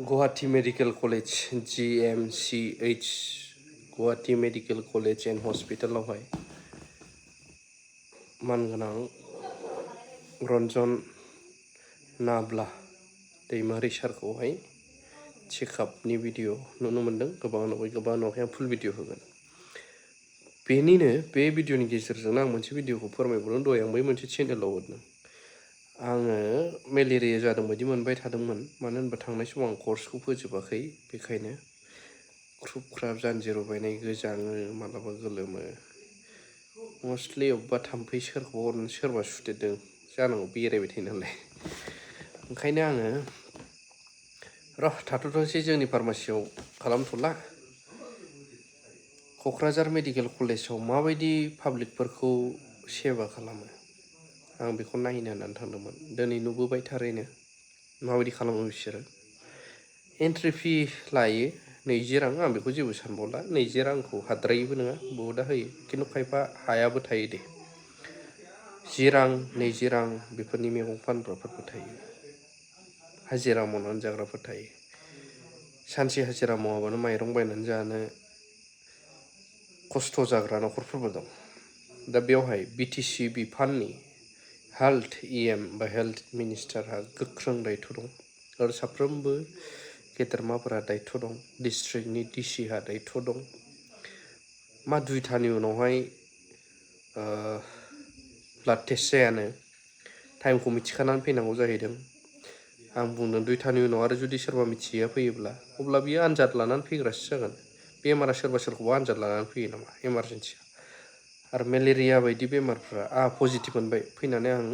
Guwahati medical college GMCH Guwahati medical college and हस्पिटालावहाय मानगोनां रन्जन नाब्ला दैमारि सारखौहाय चेकआपनि भिडिअ नुनो मोन्दों। गोबां नुबाय, गोबां नुवाखै, आं फुल भिडिअ होगोन। बेनिनो बे भिडिअनि गेजेरजों आं मोनसे भिडिअखौ फोरमायबावदों। दहाय आं बै मोनसे चेनेलाव हरदों। आङो मेलेरिया जादों बायदि मोनबाय थादोंमोन, मानो होनबा थांनाय समाव आं कर्सखौ फोजोबाखै, बेखायनो ख्रुब ख्राब जानजि रुबायनाय गोजाङो, मालाबा गोलोमो। मस्टलि अबेबा थाम्फै सोरखौबा अरनानै सोरबा सुदेरदों जानांगौ, बेरायबाय थायो नालाय। ओंखायनो आङो थाथ'थोंसै, जोंनि फार्मासियाव खालामथ'ला, क'क्राझार मेडिकेल कलेजाव माबायदि पाब्लिकफोरखौ सेवा खालामो आं बेखौ नायनो होननानै थांदोंमोन। दिनै नुबोबाय थारैनो माबायदि खालामो बिसोरो। एन्ट्रि फि लायो 20 रां, आं बेखौ जेबो सानबावला। 20 रांखौ हाद्रायैबो नङा, बहुतआ होयो, खिन्थु खायफा हायाबो थायो दे। 10 रां 20 रां बेफोरनि मैगं फानग्राफोरबो थायो, हाजिरा मावनानै जाग्राफोर थायो। सानसे हाजिरा मावाबानो माइरं बायनानै जानो खस्थ' जाग्रा न'खरफोरबो दं। दा बेवहाय BTC बिफाननि हेल्थ EM बा हेल्थ मिनिस्टारहा गोख्रों दायथ' दं, आरो साफ्रोमबो गेदेरमाफोरा दायथ' दं। डिस्ट्रिक्टनि DCहा दायथ' दं। मा 2थानि उनावहाय ब्लाड टेस्ट जायानो, टाइमखौ मिथिखानानै फैनांगौ जाहैदों। आं बुंदों 2थानि उनाव आरो जुदि सोरबा मिथियैया फैयोब्ला अब्ला बियो आनजाद लानानै फैग्रासो जागोन। बेमारा सोरखौबा आनजाद लानानै फैयो नामा इमारजेन्सिया? आरो मेलेरिया बायदि बेमारफ्रा पजिटिभ मोनबाय फैनानै आं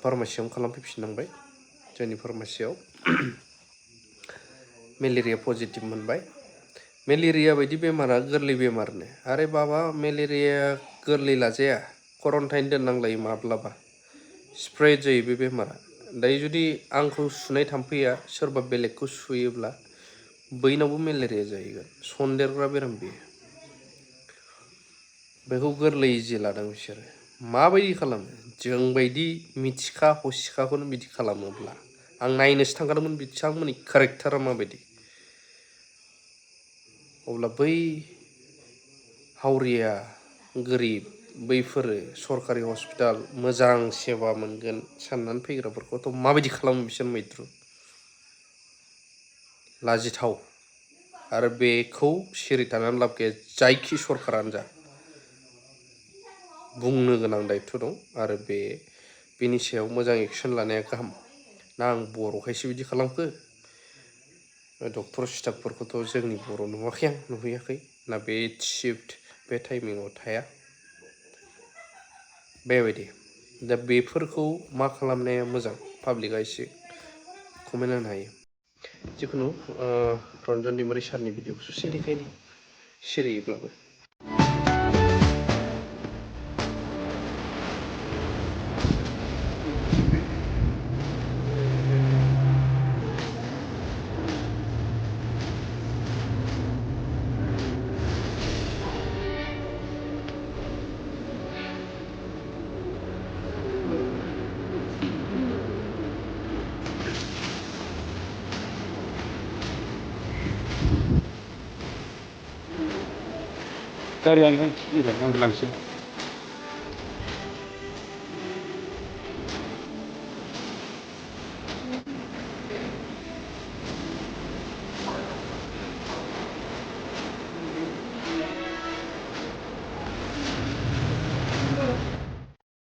फार्मासियावनो खालामफैफिननांबाय। जोंनि फार्मासियाव मेलेरिया पजिटिभ मोनबाय। मेलेरिया बायदि बेमारा गोरलै बेमारनो, आरे बाबा मेलेरिया गोरलै लाजाया, क्वारन्टाइन दोननांलायो माब्लाबा, स्प्रेड जायो बे बेमारा। दायो जुदि आंखौ सुनाय थाम्फैया सोरबा बेलेगखौ सुयोब्ला बैनावबो मेलेरिया जाहैगोन। सन्देरग्रा बेराम बेयो। बेखौ गोरलै इजि लादों बिसोरो। माबायदि खालामो? जोंबायदि मिथिखा हसिखाखौनो बिदि खालामोब्ला, आं नायनोसो थांखादोंमोन बिथांमोननि कारेक्टारा माबायदि। अब्ला बै हावरिया गोरिब बैफोरो सरकारि हस्पिटाल मोजां सेवा मोनगोन साननानै फैग्राफोरखौथ' माबायदि खालामो बिसोर मैद्रु, लाजिथाव। आरो बेखौ सिरि थानानै लाब गैया, जायखि सरकारानो जा बुंनो गोनां दायथ' दं। आरो बेनि सायाव मोजां एक्सन लानाया गाहाम। ना आं बर'खायसो बिदि खालामखो? डक्टर स्टाफफोरखौथ' जोंनि बर' नुवाखै, आं नुहैयाखै, ना बे शिफ्ट बे टाइमिङाव थाया, बेबायदि। दा बेफोरखौ मा खालामनाया मोजां, पाब्लिकआ एसे कमेन्ट होनो हायो। जिखुनु रन्जन दैमारि सारनि भिडिअखौ ससे देखायनि, सिरियैब्लाबो। Dari yang ini, ambil langsung.